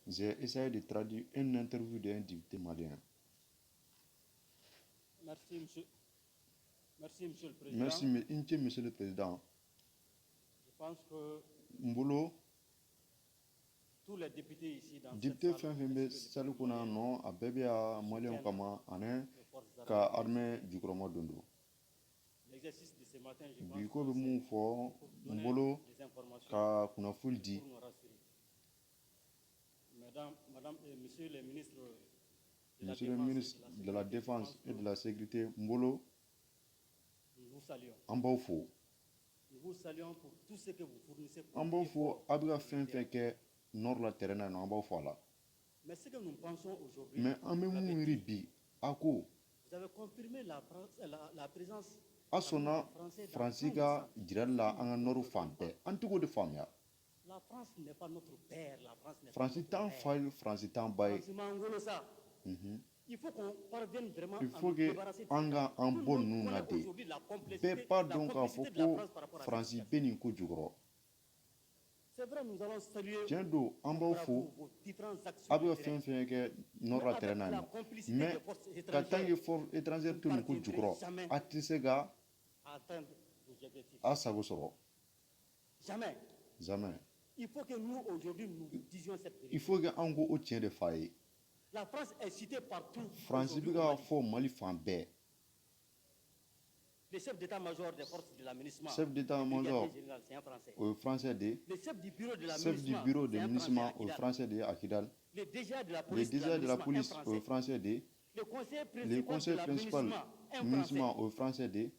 J'ai essayé de traduire une interview d'un député malien. Merci, monsieur. Merci, monsieur le Président. Merci, i monsieur le Président. Je pense que N bolo, tous les députés ici dans député cette salle, fɛn fɛn bɛ salle kɔnɔ yan nɔ, a bɛɛ bɛ yan maliyɛnw kama ani ka armée jukɔrɔma don don. L'exercice de ce matin, je pense Bi ko bɛ mun fɔ n bolo des informations ka kunnafoni di. Pour nous rassurer. Mesdames, Madame et Monsieur les ministres de la Monsieur le Défense et ministre de de la Sécurité, je Défense pense et de la Sécurité, n bolo, que nous vous saluons. An b'aw fo. Nous vous saluons pour tout ce que vous fournissez pour An b'aw fo, a bɛ ka fɛn fɛn kɛ nord la terrain na yen nɔ, an b'aw fo a la. Mais ce que nous pensons aujourd'hui, Mais an bɛ mun yiri bi, a ko vous avez confirmé la présence a sɔnna Faransi ka jirali la an ka nord fan bɛɛ. An tɛ k'o de faamuya. La France n'est pas notre père, la France n'est pas Faransi notre t'an mère. Fa ye, Faransi t'an ba ye. Faransi m'an wolo sa. Il faut qu'on parvienne vraiment Il à faut nous que débarrasser de an ka an Tout le bɔ monde ninnu na connaît de. Aujourd'hui la complicité, Bɛɛ b'a la dɔn k'a fɔ complicité de la ko France par rapport à cette Faransi situation. bɛ nin ko jukɔrɔ. C'est vrai, nous allons saluer Tiɲɛ don, an b'aw fo, vos différentes actions a bɛ ka de terrain. Fɛn fɛn kɛ nord la terrain na yen nɔ. Mais ka tant que force étrangère to nin ko jukɔrɔ, a tɛ se ka atteindre vos objectifs. A sago sɔrɔ. Jamais. Jamais. Il faut que nous, aujourd'hui, nous disions cette vérité. Il faut que an ko o tiɲɛ de f'a ye. La France est citée partout Faransi aujourd'hui bɛ au ka Mali. Fɔ Mali fan bɛɛ. Le chef d'état-major des forces de la MINUSMA, Chef le d'état-major, brigadier général, c'est un Français. O ye français de ye. Le chef du bureau de la Chef du MINUSMA, bureau de c'est un MINUSMA, Français à o ye Kidal. Français de ye à Kidal. Le DGA de la Le police de la DGA de la MINUSMA, un police, o ye Français. Français de ye. Le conseiller Le principal conseil de la principal MINUSMA, un MINUSMA, Français. O ye français de ye.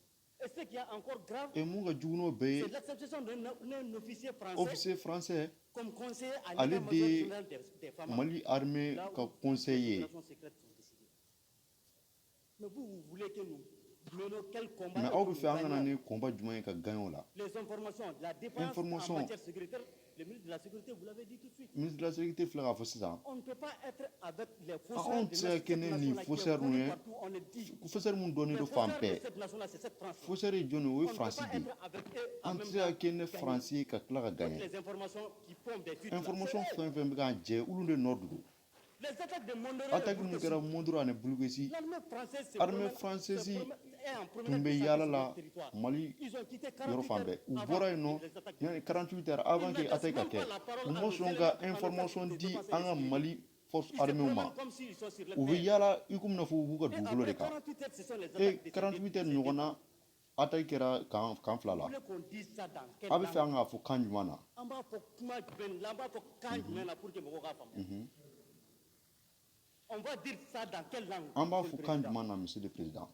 Et ce qui est encore grave, Et mun ka jugu n'o bɛɛ ye, c'est l'acceptation d'un officier français officier français comme conseiller à ale de l'état-major ye général des FAMa. Mali armée Là où ka les conseiller ye. Opérations secrètes sont décidées. Mais vous, vous voulez que nous menions quel combat Mais et aw que bɛ nous fɛ an ka na gagnions? Ni combat jumɛn ye ka gagner o la? Les informations, la défense Information. En matière sécuritaire, le ministre de la Sécurité, vous l'avez dit tout de suite. Ministre de la Sécurité filɛ k'a fɔ sisan. On ne peut pas être avec les Anw faussaires tɛ se ka kɛ ne ni faussaire ninnu ye, faussaire mun dɔnnen don fan bɛɛ. Faussaire ye jɔn ye? O ye Faransi de ye. An tɛ se ka kɛ ne Faransi ye ka tila ka gagner. Information fɛn fɛn bɛ k'an jɛ, olu de nɔ don. Attaque min kɛra Mondoro ani Bulukesi, armée française tun bɛ yaala la Mali yɔrɔ fan bɛɛ. U bɔra yen nɔ yanni 48 heures avant que attaque ka kɛ. U ma sɔn ka information di an ka Mali force armée ma. U bɛ yaala i komi n'a fɔ u b'u ka dugukolo de kan. E 48 heures ɲɔgɔn na, attaque kɛra camp fila la. A bɛ fɛ an k'a fɔ kan jumɛn na? An b'a fɔ kuma jumɛn la, an b'a fɔ kan jumɛn na pour que mɔgɔw k'a faamu? On va dire ça dans quelle langue? An b'a fɔ kan jumɛn na, monsieur le président?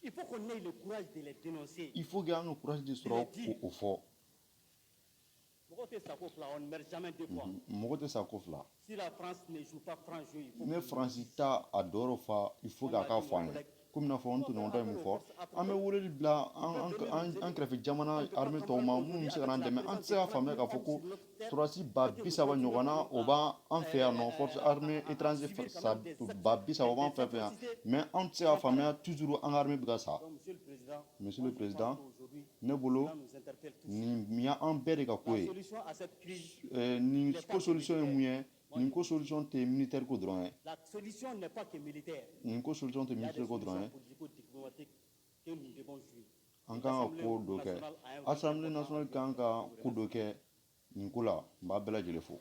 Il faut qu'on ait le courage de les dénoncer. Il faut que an ka courage de sɔrɔ k'o fɔ. Mɔgɔ tɛ sa ko fila, on ne meurt jamais deux fois. Mɔgɔ tɛ sa ko fila. Si la France ne joue pas franc jeu, il faut Ne Faransi t'a a dɔyɔrɔ fa, il faut k'a ka fɔ an ye. Komi n'a fɔ n tɔɲɔgɔn dɔ ye mun fɔ, an bɛ weleli bila an kɛrɛfɛ jamana armée tɔw ma minnu bɛ se ka n'an dɛmɛ. An tɛ se k'a faamuya k'a fɔ ko sɔrɔdasi 30 000 ɲɔgɔn na, o b'an fɛ yan nɔ, force armée étranger 30 000 b'an fɛ yan, mais an tɛ se k'a faamuya, toujours an ka armée bɛ ka sa. Monsieur le président, ne bolo, nin y'an bɛɛ de ka ko ye. Nin ko solution ye mun ye? Nin ko solution tɛ militaire ko dɔrɔn ye. Nin ko solution tɛ militaire ko dɔrɔn ye. An kan ka ko dɔ kɛ. Assemblée nationale kan ka ko dɔ kɛ nin ko la. N b'a bɛɛ lajɛlen fo.